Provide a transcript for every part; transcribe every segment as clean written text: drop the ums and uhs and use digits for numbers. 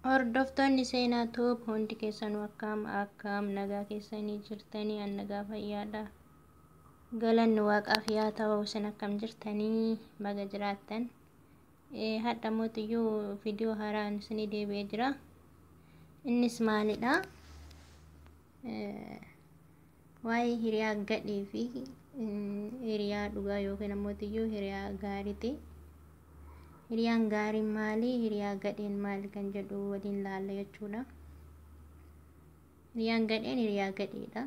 Hordoftoonni Seenaa Tube hundi keessanuu akkam akkam nagaa keessanii jirtanii? An nagaa fayyaadha. Galanni Waaqaaf yaa ta'u. Isin akkam jirtanii? Baga jiraattan. Hadha mootiyyuu viidiyoo haaraan isinii deebi'ee jira. Innis maalidha? Waa'ee hiriyaa gadhee fi hiriyaa dhugaa yookiin ammoo hiriyaa gaariiti. Hiriyaan gaariin maali? Hiriyaa gadheen maali? Kan jedhu waliin laalla jechuudha. Hiriyaan gadheen hiriyaa gadheedha.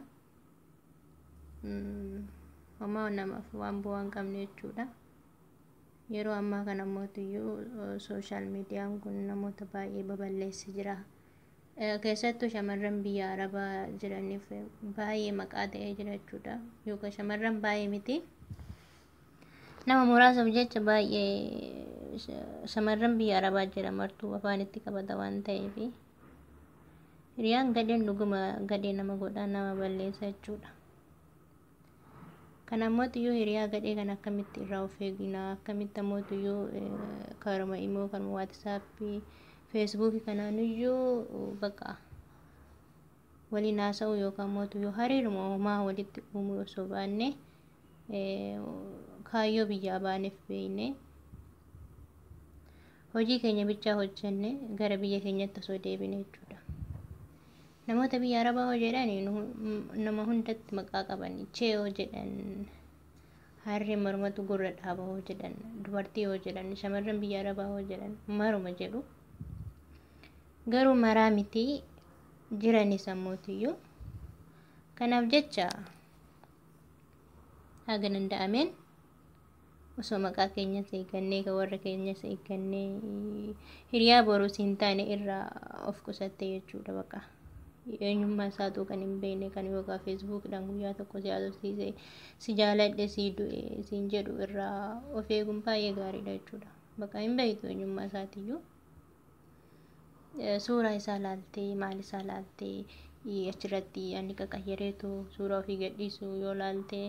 Homaa namaaf waan bu'aa hin qabne jechuudha. Yeroo ammaa kana mootiyyuu sooshaal miidiyaan kun namoota baay'ee babal'eessee jira. Keessattuu shamarran biyya Arabaa jiraniif baay'ee maqaa ta'ee jira jechuudha. Yookaan shamarran baay'ee miti. Nama muraasaaf jecha baay'ee shamarran biyya Arabaa jira martuu afaan itti qabata waan ta'eef, hiriyaan gadheen dhuguma gadhee nama godha, nama balleessa jechuudha. Kana ammoo hiriyaa gadhee kana akkamitti irraa of eegna? Akkamitti ammoo karuma immoo karuma WhatsAppii, Facebookii kanaanuyyuu bakka waliin haasa'uu yookaan mootuyyuu hariiruma homaa walitti uumuu osoo baanne, kaayyoo biyyaa baaneef beekne, hojii keenya bichaa hojjenne gara biyya keenyatti osoo deebine jechuudha. Namoota biyya Arabaa hoo jedhan nama hundatti maqaa qaban, chee hoo jedhan, harree mormatu gurra dhaaba hoo jedhan, dubartii hoo jedhan, shamarran biyya Arabaa hoo jedhan maruma jedhu. Garuu maraa miti, jiranis ammootiyyuu. Kanaaf jecha haga danda'ameen osoo maqaa keenyas eeggannee, kan warra keenyas eeggannee, hiriyaa boruu siin taane irraa of qusatte jechuudha bakka. Eenyummaa isaatuu kan hin beekne, kan yookaan Facebookiidhaan guyyaa tokko si haasofsiise, si jaaladhe, si du'e siin jedhu irraa of eeguun baay'ee gaariidha jechuudha. Bakka hin beektu eenyummaa isaatiiyyuu. Suuraa isaa laaltee, maal isaa laaltee, achirratti ani qaqayyareetu suuraa ofii gadhiisu yoo laaltee,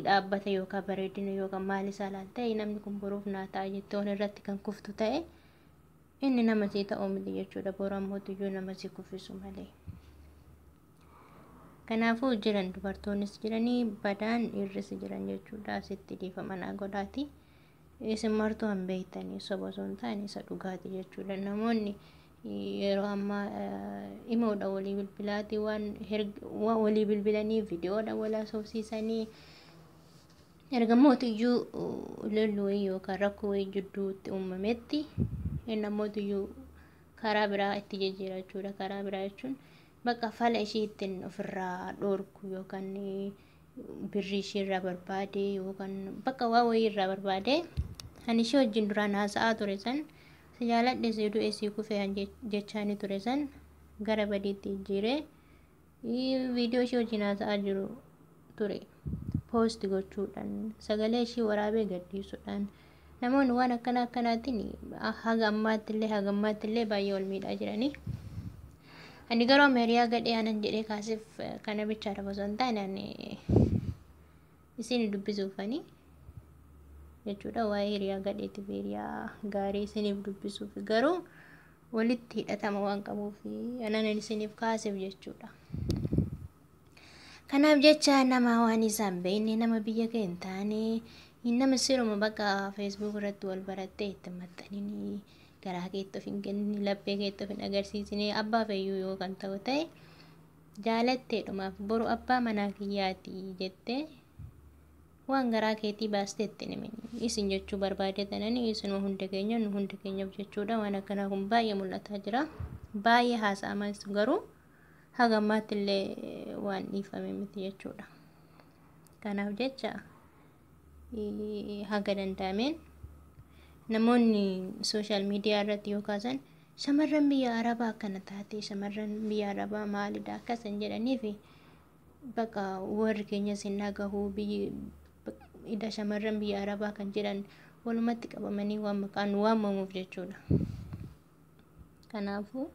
dhaabbata yookaan bareedina yookaan maal isaa laaltee, namni kun boruuf naa ta'a jettee waan irratti kan kuftu ta'e, inni nama sii ta'uu miti jechuudha. Boru ammootiyyuu nama si kuffisu malee. Kanaafuu jiran dubartoonnis jiranii badaan, dhiirris jiran jechuudha. Asitti dhiifama naa godhaati. Isin martuu hin beektanii, soba osoo hin taane isa dhugaati jechuudha. Namoonni yeroo ammaa imoodha walii bilbilaatii, waan walii bilbilanii, viidiyoodha wal haasofsiisanii, erga mootiyyuu lolli wayii yookaan rakkoo wayii jidduutti uumametti, inni ammootiyyuu karaa biraa itti jijjiira jechuudha. Karaa biraa jechuun bakka fala ishii ittiin ofirraa dhoorku yookaan birrii ishii irraa barbaade yookaan bakka waa wayii irraa barbaade, kan ishii wajjin duraan haasa'aa ture san, si jaaladhe, si du'e, si kufe jechaanii ture san gara badiitti jijjiiree, viidiyoo ishii wajjin haasa'aa jiru ture post gochuudhaan, sagalee ishii waraabee gadhiisuudhaan, namoonni waan akkana akkanaatiin haga ammaatti illee baay'ee wal miidhaa jiranii. Ani garuu amma hiriyaa gadhee anan jedhee kaasif kana bichaadha osoo hin taane, ani isin dubbisuufani jechuudha. Waa'ee hiriyaa gadheetiif hiriyaa gaarii isiniif dubbisuuf, garuu walitti hidhatama waan qabuuf anan isiniif kaaseef jechuudha. Kanaaf jecha nama waan isaan beekne, nama biyya kee hin taane, nama siruma bakka Facebook irratti wal barattee itti maxxanini, garaa keetti of hin kennini, laphee keetti of hin agarsiisine. Abbaa feeyyuu yoo kan ta'u ta'e, jaalatteedhumaaf boru abbaa manaa kiyyaati jettee waan garaa keetii baastee itti himini. Isin jechuu barbaade tanani isinuma hunda keenya, nu hunda keenyaaf jechuudha. Waan akkanaa kun baay'ee mul'ataa jira. Baay'ee haasa'amas, garuu haga ammaatti illee waan dhiifame miti jechuudha. Kanaaf jecha haga danda'ameen namoonni sooshaal miidiyaa irratti yoo kaasan, shamarran biyya Arabaa akkana taate, shamarran biyya Arabaa maalidha akkasan jedhanii fi bakka warri keenyas hin dhagahu, biyyi ida shamarran biyya Arabaa kan jedhan walumatti qabamanii waan maqaan waamamuuf jechuudha. Kanaafuu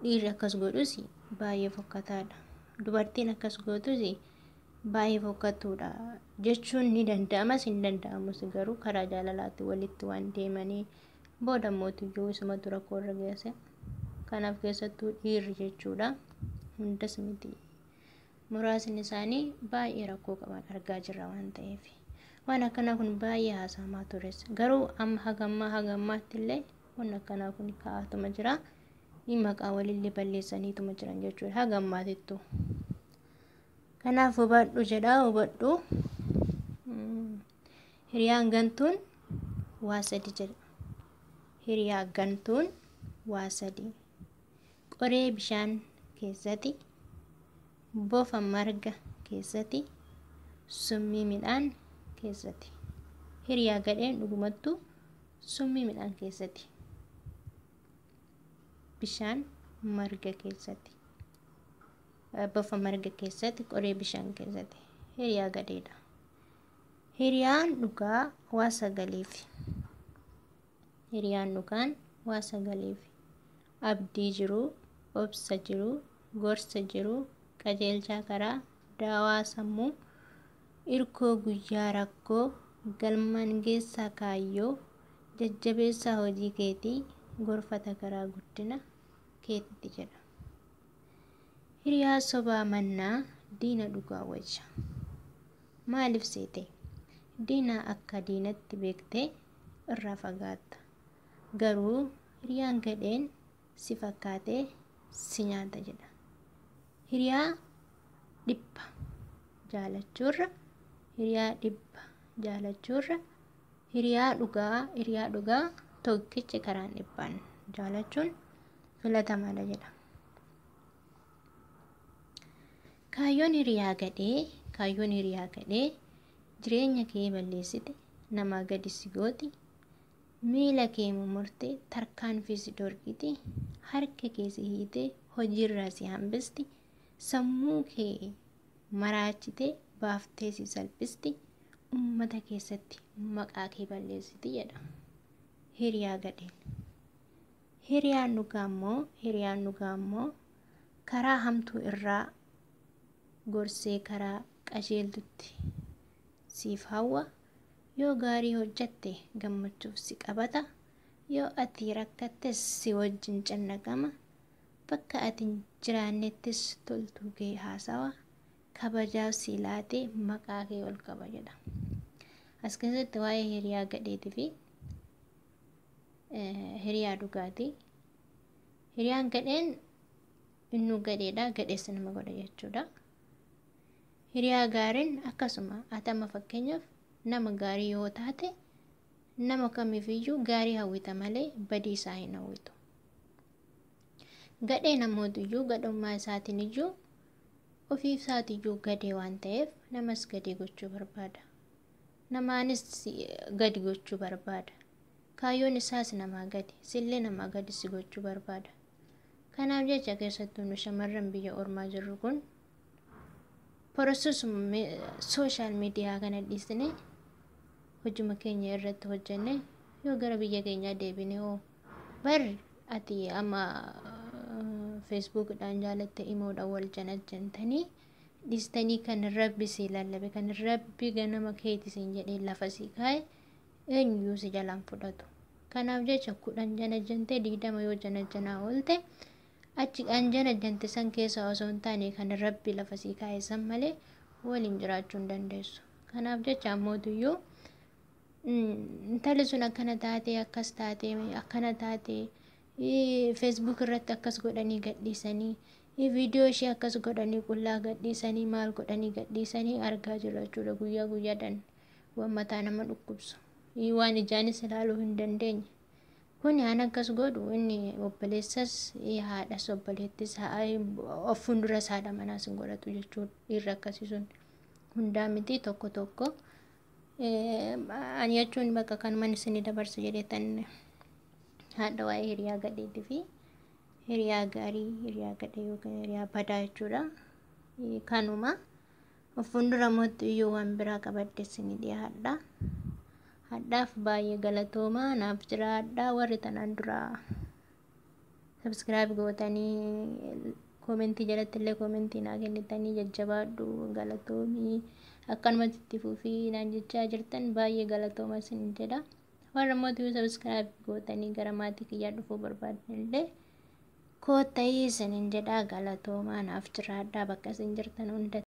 dhiirri akkas godhus baay'ee fokkataadha. Dubartiin akkas gootus baay'ee fokkattuudha jechuun ni danda'amas hin danda'amus, garuu karaa jaalalaatti walitti waan deemanii Booda mootiyyuu isumatu rakkoo irra geesse. Kanaaf keessattuu dhiirri jechuudha. Hundas miti. Muraasni isaanii baay'ee rakkoo qaban argaa jirra waan ta'eef. Waan akkanaa kun baay'ee haasamaa tures. Garuu amma hagammaa hagammaatti illee waan akkanaa kun ka'aatuma jira. Maqaa walillee balleessaniituma jiran jechuudha. Hagammaatittu. Kanaaf hubadhu jedha, hubadhu. Hiriyaan gantuun waa sadi jedha. Hiriyaa gantuun waa sadi. Qoree bishaan keessatti, bofa marga keessatti, summii midhaan keessatti. Hiriyaa gadheen dhugumattuu summii midhaan keessatti. Bishaan marga keessatti. Bofa marga keessatti, qoree bishaan keessatti. Hiriyaa gadheedha. Hiriyaan dhugaa waa sagaleefi. Hiriyaan dhugaan waa sagaleefi. Abdii jiruu, obsa jiruu, gorsa jiruu, qajeelchaa karaa, daawaa sammuu, irkoo guyyaa rakkoo, galmaan geessaa kaayyoo, jajjabeessaa hojii keetii, gorfata karaa guddina keetitti jedha. Hiriyaa sobaa mannaa diina dhugaa wayya. Maaliif seete? Diina akka diinatti beektee irraa fagaatta. Garuu hiriyaan gadheen si fakkaatee si nyaata jedha. Hiriyaa dhibba jaalachuurra, hiriyaa dhibba jaalachuurra, hiriyaa dhugaa tokkicha karaan dhibbaan jaalachuun filatamaadha jedha. Kaayyoon hiriyaa gadhee jireenya kee balleessite, namaa gadi si gooti, miila kee mummurte, tarkaanfii si dorgiti, harka kee si hiite, hojiirraa si hambisti, sammuu kee maraachite, baaftee si salphisti, uummata keessatti maqaa kee balleessiti jedha. Hiriyaa gadheen. Hiriyaan dhugaa immoo karaa hamtuu irraa gorsee karaa qajeeltutti siif hawwa. Yoo gaarii hojjatte gammachuuf si qabata. Yoo ati rakkattes si wajjin cannaqama. Bakka ati hin jiraannettis toltuu kee haasawa. Kabajaaf si laatee maqaa kee ol qaba jedha. As keessatti waa'ee hiriyaa gadheetii fi hiriyaa dhugaati. Hiriyaan gadheen innuu gadheedha, gadheessa nama godha jechuudha. Hiriyaa gaariin akkasuma ati amma fakkeenyaaf nama gaarii yoo taate nama kamiifiyyuu gaarii hawwita malee badii isaa hin hawwitu. Gadhee namootiyyuu gadhummaa isaatiin iyyuu ofii isaatiyyuu gadee waan ta'eef namas gadee gochuu barbaada. Namaanis gadi gochuu barbaada. Kaayyoon isaas namaa gadi, sillee namaa gadi si gochuu barbaada. Kanaaf jecha keessattuu nu shamarran biyya ormaa jirru kun porosesuma sooshaal miidiyaa kana dhiisnee hojuma keenya irratti hojjenne yoo gara biyya keenyaa deebine hoo bar ati amma feesbuukidhaan jaalatte imoodhaan wal janajjantanii dhiistanii kan rabbi si lallabe kan rabbi ganama keeti siin jedhee lafa si kaa'e eenyuyyuu si jalaan fudhatu. Kanaaf jecha 10 janajjantee 20 yoo janajjanaa oolte achi kan janajjante san keessa osoo hin taane kan rabbi lafa si kaa'e san malee waliin jiraachuu hin dandeessu. Kanaaf jecha ammootiyyuu intalli sun akkana taatee akkas taatee akkana taatee feesbuuk irratti akkas godhanii gadhiisanii viidiyoo ishee akkas godhanii qullaa gadhiisanii maal godhanii gadhiisanii argaa jirra jechuudha. Guyyaa guyyaadhaan waan mataa nama dhukkubsu waan ijaanis ilaaluu hin dandeenye. Kun aan akkas godhu inni obboleessas haadhas obboleettis of fuulduras haadha manaas hin godhatu jechuudha. Dhiirri akkasii sun hundaa miti tokko tokko. Ani jechuun bakka kanumaan isinii dabarsa jedheetan haadha waa'ee hiriyaa gadheetii fi hiriyaa gaarii, hiriyaa gadhee yookiin hiriyaa badaa jechuudha. Kanuma of fuuldura mootiyyuu waan biraa qabadde isinii dhiyaadha. Hadhaaf baay'ee galatoomaa naaf jiraadha. Warri tanaan dura sabskiraayib gootanii koomentii jalatti illee koomentii naa kennitanii jajjabaadhu galatoomii akkanumatti itti fufii naan jechaa jirtan baay'ee galatooma isin jedha. Warra mootii subscribe gootanii gara maatii kiyyaa dhufuu barbaadan illee koottaa isiniin jedhaa. Galatoomaa, naaf jiraadhaa bakka isin jirtan hundatti.